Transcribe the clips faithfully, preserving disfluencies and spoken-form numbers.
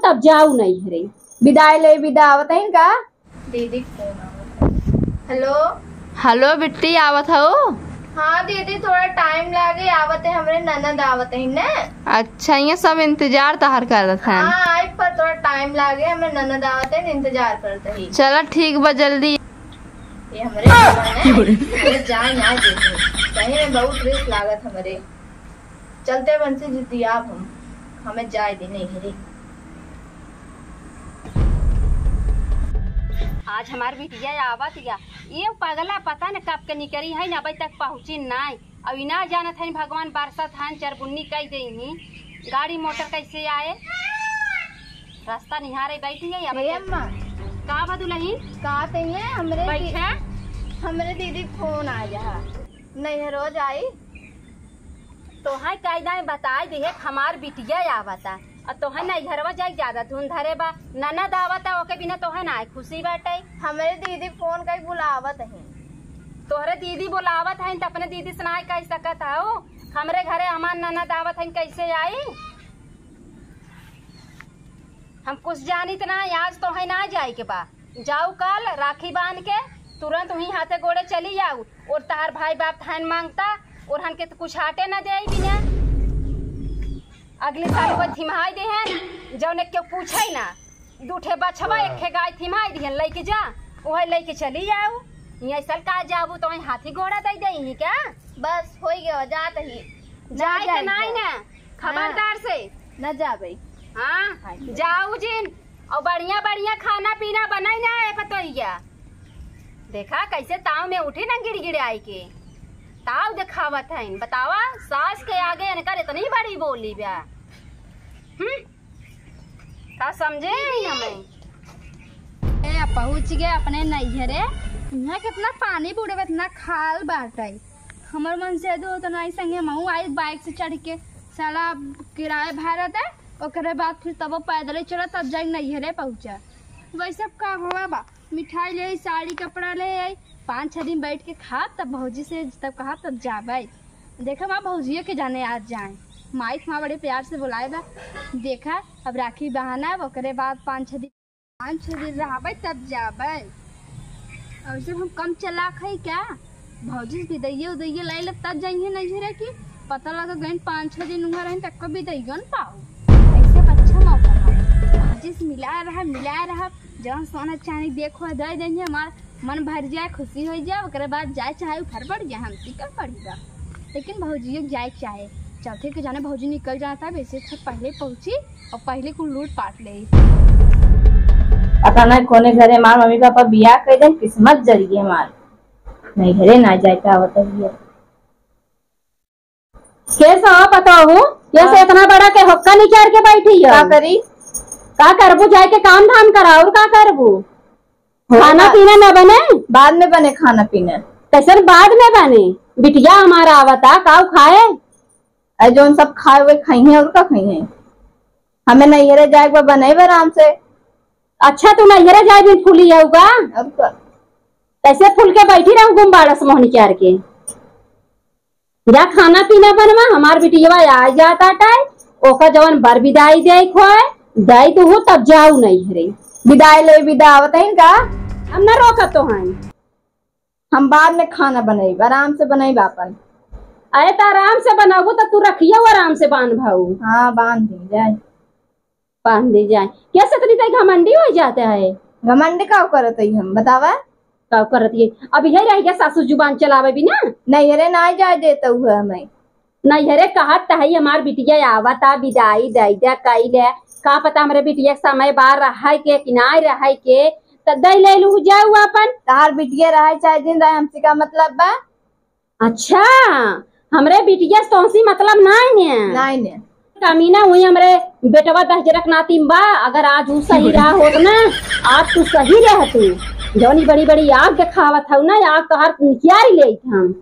अब जाऊ नैहरे। विदाई ले विदा आवत है इनका। दीदी के फोन आवत है। हेलो। हेलो बिट्टी, आवत हऊ? हाँ दीदी, थोड़ा टाइम लागे, आवत है, हमरे ननद आवत है ने। अच्छा, ये सब इंतजार तहार करत हैं। हाँ, आई पर थोड़ा टाइम लागे, हमरे ननद आवत है, इंतजार करत है। चला ठीक बा, जल्दी। ये हमरे जीवन है, हमरे जाए ना दे। सही में बहुत रिस्क लागत हमरे। चलते बंसी जितियाब हम, हमें जाए दे नैहरे। आज हमार बिटिया आवत या, ये पगला पता न कब के निकरी है, अबे तक पहुँची नाई। अब इना जानत है भगवान बरसत है, चरबुन्नी कई देही, गाड़ी मोटर कैसे आए, रास्ता निहारे बैठी है। अब हे अम्मा। का बा दुलहिन? का तइये हमरे दी-, बैठा। हमरे दीदी फोन आ जा, नैहरो जाई। तोहइ कायदा में बताइ दिहे, हमार बिटिया आवता। अउर तोहइ नैहरवा जाइक ज्यादा धुन धरे बा। ननद आवता, ओके बिना तोहइ नाहीं खुसी बाटइ। हमरे दीदी फोन कइ बुलावत हैं। तोहरे दीदी बुलावत हैं, त अपने दीदी से नाहीं कहि सकत हउ? हमरे घरे हमार ननद आवत हैं, कइसे आई? हम कुछ जानित नाहीं, आज तोहइ नाहीं जाइक बा। जाउ काल राखी बान्ह के तुरंत उहीं हाथे गोड़े चली आउ। अउर तहार भाई बाप थाइन माँगता, अउर हमके त कुछ आटे न देइ बिना। अगले साल ओके थिम्हाइ देहेन, जउने केउ पूछइ न। दुठे बछवा, हाँ। एक्खे गाय थिम्हाइ देहेन, लइके जा, ओहइ लइके चली आउ। इहाँ साल का जाबू, तोहइ हाथी घोड़ा दइ देइहीं का? बस, होइ गयो, जात ही। जाए के नाहीं न, खबरदार से। न जाबइ। हाँ, हाँ। जाउ जिन, अउर बढ़िया बढ़िया खाना पीना बनइ न, ए पतोहिया। देखा कइसे ताव में उठी न गिड़गिड़ाइ के। ताव देखावत हइन। बतावा, सास के आगे इनकर इतनी बड़ी बोली बा। हम्म? का समझे ही हमें? ए, पहुँच गए अपने नैहरे। इहाँ केतना पानी बूड़े बा, एतना खाल बाटइ। हमर मन से दो तो नाहीं संगे महू आई बाइक से चढ़ के। साला किराया भाड़ा दे, ओकरे बाद फिर तबो पैदले चला, तब जाइक नैहरे पहुँचा। वइसे अब का हुआ बा, मिठाई ले आई, साड़ी कपड़ा ले आई, पाँच छह दिन बैठ के खाब, तब भौजी से तब कहब, तब जाबइ। देखा माँ, भौजियो के जाने आज जाए, माई माँ बड़े प्यार से बुलाए बा। देखा अब राखी बहाना, अब ओकरे बाद पाँच छह दिन, पाँच छह दिन रहबइ तब जाबइ। अउर जब हम कम चलाक हई का, भौजी से बिदइये उदइये लाइ लेब तब जइहें नैहरे की। पता लगा गइन पाँच छह दिन उहाँ रहेन तब को बिदइयो न पाउ। अइसे अब अच्छा मौका बा, भौजी से मिलाए रहा, मिलाए रहा। जउन सोना चानी देखो दइ देइहें, हमार मन भर जाए, खुसी होइ जाए, ओकरे बाद जाए चाहे उ फर पड़ जाए, हमसे का पड़ी बा। लेकिन भौजियो के जाए के चाहे, चौथे के जाने भौजी निकल जाता, वइसे तो पहिले पहुँची अउर पहिले कुल लूट पाट लेइ। पता नाहीं कउने घरे हमार मम्मी पापा बियाह कइ देन, किस्मत जरिए हमार, नैहरे नाहीं जाए के आवत है। के सवा पतोहू, के से हाँ। इतना बड़ा के होक्का निचार के बैठी है? का करी? का करबू? जाए के काम धाम करा, अउर का करबू? खाना पीना न बने? बाद में बने खाना पीना। कइसन बाद में बने? बिटिया हमार आवता, काउ खाए? अरे जउन सब खाए वही खइहें, अउर का खइहें? हमें नैहरे जाए के बा, बनइब आराम से। अच्छा, तू नैहरे जाए बिन फूली हउ का? अब का? कइसे फूल के बैठी रहू गुम्बाड़स मोहनी चार के? जा खाना पीना बनवा, हमार बिटियवा आ जात आटइ, ओका जवन बर बिदाई देइ खोए, देइ तू हो तब जाउ नैहरे। बिदाई ले बिदा आवत हइन का? हम न रोकत तो हइन। हम बाद में खाना बनइब, आराम से बनइब आपन। अरे त आराम से बनबू त तू रखियो आराम से बान्हबू। हाँ, बान्ह दी जाए। बान्ह दी जाए। कैसे इतनी तई घमंडी होइ जात है? घमंडी का करत हई हम, बतावा? का करत हई? अब इहे रहि गया सासू जुबान चलावे बिना। नैहरे नाहीं जाए देत हुआ हमें। नैहरे कहत त हई हमार बिटिया आवता, बिदाई दइ द्या, कइ ले। का पता हमरे बिटिया के समय बार रहइ के कि नाहीं रहइ के, त दइ लेलू जाउ आपन। तहार बिटिया रहइ चाहे जिन रहइ, हमसे का मतलब बा? अच्छा, हमरे बिटिया से तोहसी मतलब नाई ने? नाई ने। कमीना हुई हमरे बेटवा दहिजरक नाती में बा, अगर आज उ सही रहा होत ना, आज तू सही रहतू। जौनी बड़ी बड़ी आग देखावत हऊ ना, आग तोहार निकियारी लेइत हम।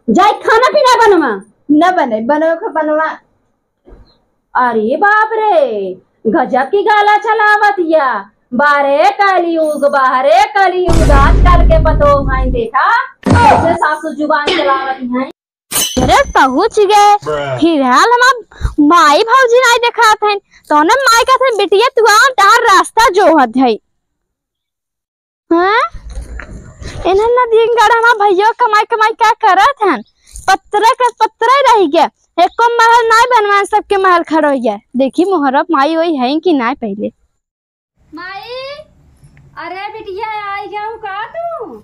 जाई खाना पीना बनवा। न बने, बनवे के बनवा। अरे बाप रे, गजब की गाला चलावत या। बारे कलयुग, बाहरे कलयुग, आजकल के पतोह हैं, देखा कैसे सासू जुबान चलावत हैं। अरे पहुँच गए, फिर हाल हमार माई भौजी नाई देखात हैं। तौने माई कहत हैं, "बिटिया तू आओ, तहार रास्ता जोहत है।" हाँ? इन्हन नदियन गढ़ हमार भैया कमाई कमाई का करत हन? पत्थरे के पत्थरे रह गया, एको महल नाई बनवान, सबके महल खड़ो गया। देखी मोहरब माई वही है कि नाई पहले। माई, अरे बिटिया, आई गऊ का तू?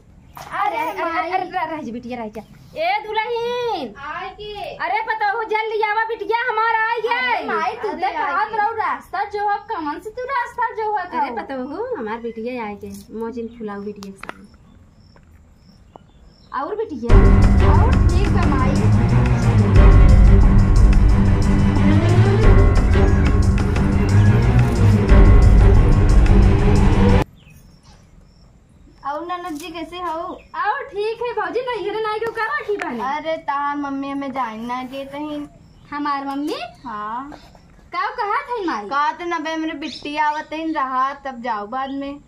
अरे, अरे, अरे, माई। अरे, रह, रह जी बिटिया, रह जा। ए दुलहिन। आए के? अरे पतोहू, जल्दी आवा, बिटिया हमार आई गए। अरे माई, तू अरे तो आई कहत गए। रहू रास्ता जो है, कमन से तू रास्ता जो है अरे तो? पतोहू, हमार बिटिया आई गए, मोजिन फुलाऊ बिटिया के सामने। और बिटिया? और ठीक बा माई। और ननद जी कैसे हो? और ठीक है भौजी, नैहरे नाई के का राखी बानी? अरे तार मम्मी हमें जाइन ना देत ही। हमार मम्मी? हाँ। का कहत है माई? कहत ना बे, मेरे बिट्टी आवत है, रहा तब जाओ बाद में।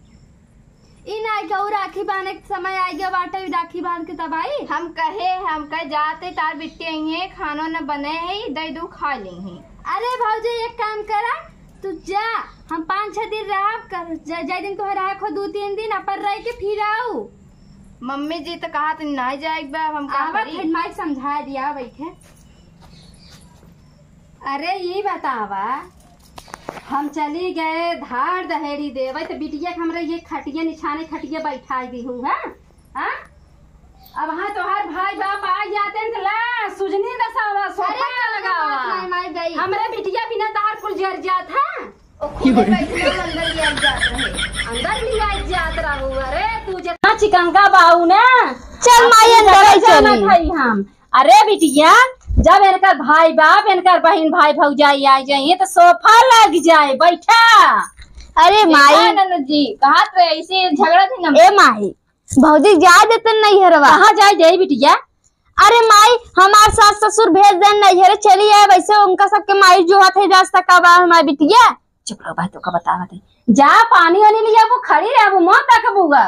ई नाई कहू राखी बांधे के समय आइ गया बाटे, राखी बांध के तब आई। हम कहे, हम कहे जाते तार बिट्टी आई है, खानो न बने है, दे दू खा ली है। अरे भौजी, एक काम करा, तू जा, हम पाँच छह दिन रहब, कर, जा, जा दिन तोहे रहे खो दू तीन दिन, अपन रह के फिर आऊ। मम्मी जी तो कहा तो ना जाए बा, अब हम का आवत करी? है, माई समझा दिया बैठे। अरे ई बतावा, हम चली गए धार दहेरी देवे, तो बिटिया के हमरा ये खटिया निछाने खटिया बैठाई दी हूँ, हाँ? हाँ? अब हाँ तोहार भाई बाप आ जाते हैं तो ला सुजनी दसावा, सोफा अरे, लगावा। बात नहीं, माई गई। हमरे बिटिया बिना तहार कुल जर जात है। ओखी में बैठे हम अंदर लिया जात रहे। अंदर लिया जात रहू, अरे तू जितना चिकंगा बाऊ ना, चल माई, अंदर ही चली। भाई हम। अरे बिटिया, जब इनकर भाई बाप, इनकर बहिन भाई भौजाई आ जाइए तो सोफा लग जाए, बैठा। अरे देखा माई। ननद जी, कहा तो ऐसे झगड़ा थी ना। ए माई, भौजी जाए देते नैहरवा। कहाँ जाए दे बिटिया? अरे माई, हमार सास ससुर भेज देन नैहरे, चली आए, वैसे उनका सबके माई जो हाथ है रास्ता का बा हमार बिटिया। चुप रहो भाई, तो का बतावत है। जा पानी वानी लिया, वो खड़ी रहे, वो मत तक बुआ।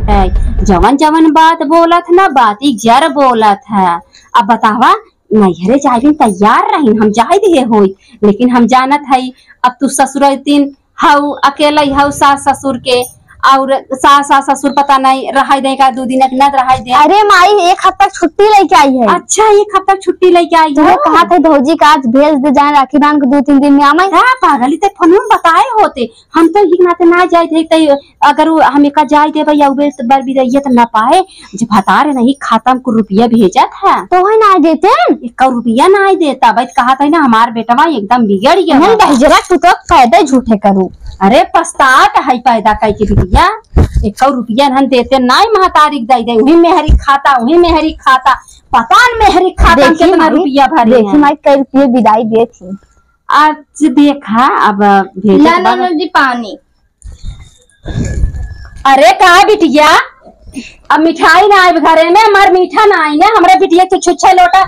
ए, जवन जवन बात बोलत ना, बाती जर बोलत है। अब बतावा, नैहरे जाए दिन तैयार रही, हम जाए दिए होई, लेकिन हम जानत हई, अब तू ससुर दिन हऊ, अकेले हऊ सास ससुर के, और सास, सास ससुर पता नहीं रहाई दे का, दू दिन न रहाई दे। अरे माई, एक हफ्ता छुट्टी लेके आई है। अच्छा, एक हफ्ता छुट्टी लेके आई है। कहा थे भौजी का आज भेज दे जाए, राखी बांध के दू तीन दिन में आवे। का पागल, ई ते फोन में बताए होते, हम तो ही नाते ना जाए थे, तै अगर वो हम एका जाए देबे या उबे तो बर बिदैया तो ना पाए, जब भतार नहीं खाता हमको रुपया भेजत है। तो है ना देते? एक रुपया ना देता, भाई कहा था ना हमार बेटवा एकदम बिगड़ गया हम बाबा। दहिजरा तू तो फायदा झूठे करू। अरे पछतात है पैदा करके बिटिया, एक रुपया हम देते ना महतारी दे दे, वही मेहरी खाता, वही मेहरी खाता, पता न मेहरी खाता में देखी कितना माई, रुपया भरे देखी हैं। माई कई रुपये बिदाई देत ही। आज देखा, अब भेजे ना, के ना, बाद ना जी, पानी। अरे का बिटिया, अब मिठाई ना आइब घरे में, हमार मीठा ना आई ना, हमरे बिटिया तू छुच्छे लोटा,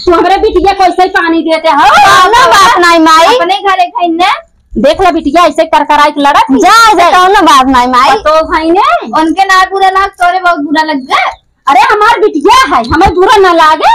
तू हमरे बिटिया कैसे पानी देते हो? कौनो बात नहीं माई। अपने घरे खाई ना। देख ले बिटिया, ऐसे करकराई के लड़त ही। जा, जा, कौनो बात नहीं माई। तो भाई ने उनके ना बुरा लाग, तोरे बहुत बुरा लग गए। अरे हमार बिटिया है, हमें बुरा ना लागे।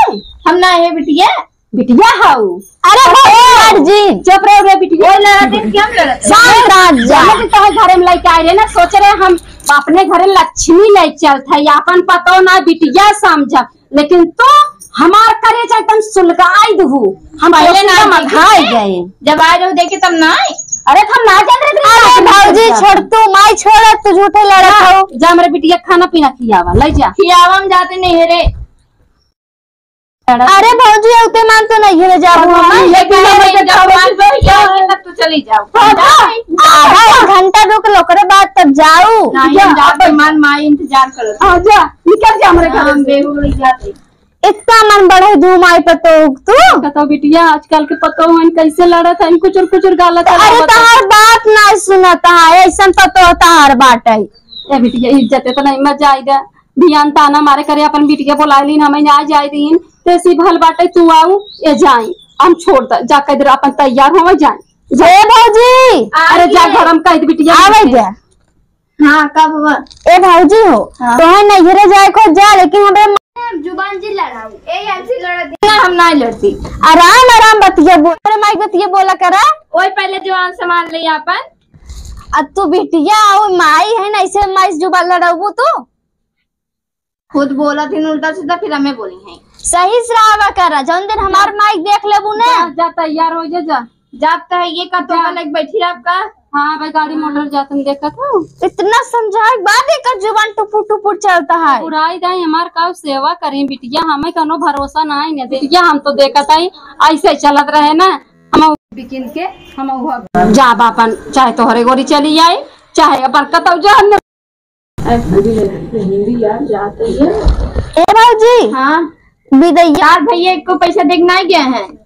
हम ना है बिटिया। बिटिया हऊ। अरे भगवान जी। चुप रहो रे बिटिया। ओए लड़ा दे, क्या लड़ा? शांत रह जा। जाने के तोहे घरे में लइके आए रहे ना, सोच रहे हम अपने घरे लक्ष्मी ले चलत है, अपन पतो ना बिटिया समझ, लेकिन तू हमार करेजा एकदम सुलगाई दहू। हम पहले ना मधाई गए। जब आए रहो देखे तब ना आए। अरे तो हम ना जात रहे। अरे भौजी छोड़ तू, माई छोड़, तू झूठे लड़त हो। जा हमरे बिटिया खाना पीना खियावा, ले जा। खियावा हम जाते नहीं है रे। अरे भौजी, औते मान तो नहीं है, जाबू हम। ये भी हम जब मान तो क्या है, तब तो चली जाओ। हाँ, जा। आधा एक घंटा रुक लो, ओकरे बाद तब जाऊ। नहीं, हम जाते मान, माई इंतजार करो। हाँ, जा, निकल जा हमरे घर से। बेहुड़ी जाते। इतना मन बढ़े दू माई पतोह तू। बताओ बिटिया, आजकल के पतोह हन कैसे लड़त हन, कुचुर कुचुर गालत हन। अरे तहार बात ना सुनत है, ऐसन पतोह तहार बाटे। ए बिटिया, इज्जत इतना मत जाएगा। भियान ताना मारे करे, अपन बिटिया बोलाए लीन, हमें ना जाए दीन। तेसी भल बाटे, तू आऊ, ए जाई, हम छोड़ द, जा कह दे, अपन तैयार हो, जाई। ए भौजी, अरे जा, घर में कह दे बिटिया, आवे जा। हाँ, का हुआ? ए भौजी हो, हाँ। तोहे नैहरे जाए को जा, लेकिन हमरे जुबान जी लड़ाऊ, ए ऐसी लड़त ना, हम ना लड़ती। आराम आराम बतिया बोल, अरे माई बतिया बोला करा। ओए पहले जवान सामान ले आपन। अब तू बिटिया, ओ माई है ना, ऐसे माई से जुबान लड़ाऊ तू। खुद बोलत हिन उल्टा सीधा, फिर हमें बोली हैं। सही से रहा करा, जौन दिन हमार माई देख लेबू ने। जा, जा तैयार हो जा, जा। जात तो है ये का तो जा। लग बैठी रह का। हाँ भाई, गाड़ी मोटर जात हम देखत हो। इतना समझाए के बाद एकर जुबान टुपुर टुपुर चलता है। बुराई दाई हमार का सेवा करी बिटिया, हमें कोनो भरोसा ना है ने बिटिया, हम तो देखत है ऐसे चलत रहे ना। हम बिकिन के हम हुआ जा बापन, चाहे तोहरे गोरी चली आई, चाहे अपन कतौ जा। हिंदी यार जाते ही है। ए भौजी, हाँ। बिदैया। यार भैया, एक को पैसा देख ना गया है।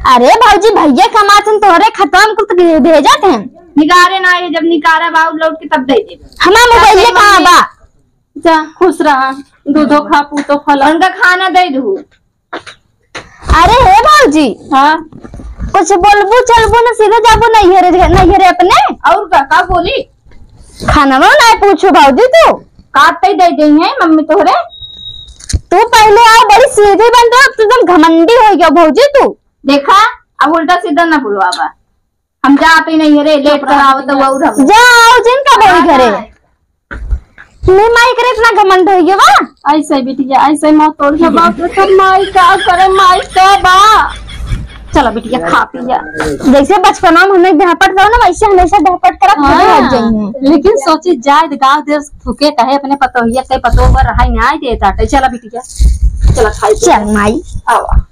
अरे भौजी, भैया कमात हन, तोहरे खतवा में कुछ भे-, भेजत हन। निकारे ना आए, जब निकारा बाऊ लौट के तब दे दे। हमार मोबाइल कहाँ बा? जा, खुश रहा, दूधो खा, पूतो फल। उनका खाना दे दू। अरे हे भौजी। हाँ। कुछ बोलबू चलबू ना, सीधे जाबू नैहरे, नैहरे अपने। और का, का बोली? खाना ना पूछो भौजी तू। का तई दे दे हैं मम्मी तोहरे? तू पहले आओ बड़ी सीधी बन रहा, तू एकदम घमंडी हो गया भौजी तू। देखा, अब उल्टा सीधा ना बोलो अब। हम जाते ही नैहरे, लेट कराओ तो और हम जाओ जिनका बोली घरे। नहीं माई करे इतना घमंड हो गया बा। ऐसे बिटिया, ऐसे मत तोड़ के बाप रे, सब माई का करे, माई का बा। चला बिटिया, खा पी जा। जैसे बचपना में हमें डहपट रहो ना, वैसे हमेशा डहपट करत हाँ, भाग जाइए। लेकिन सोची जाए, गाँव देश थूके कहे अपने पतोहिया के, पतोह पर रहाई ना दे ताटे। चला बिटिया, चला खाई पी चल जा। माई। आवा।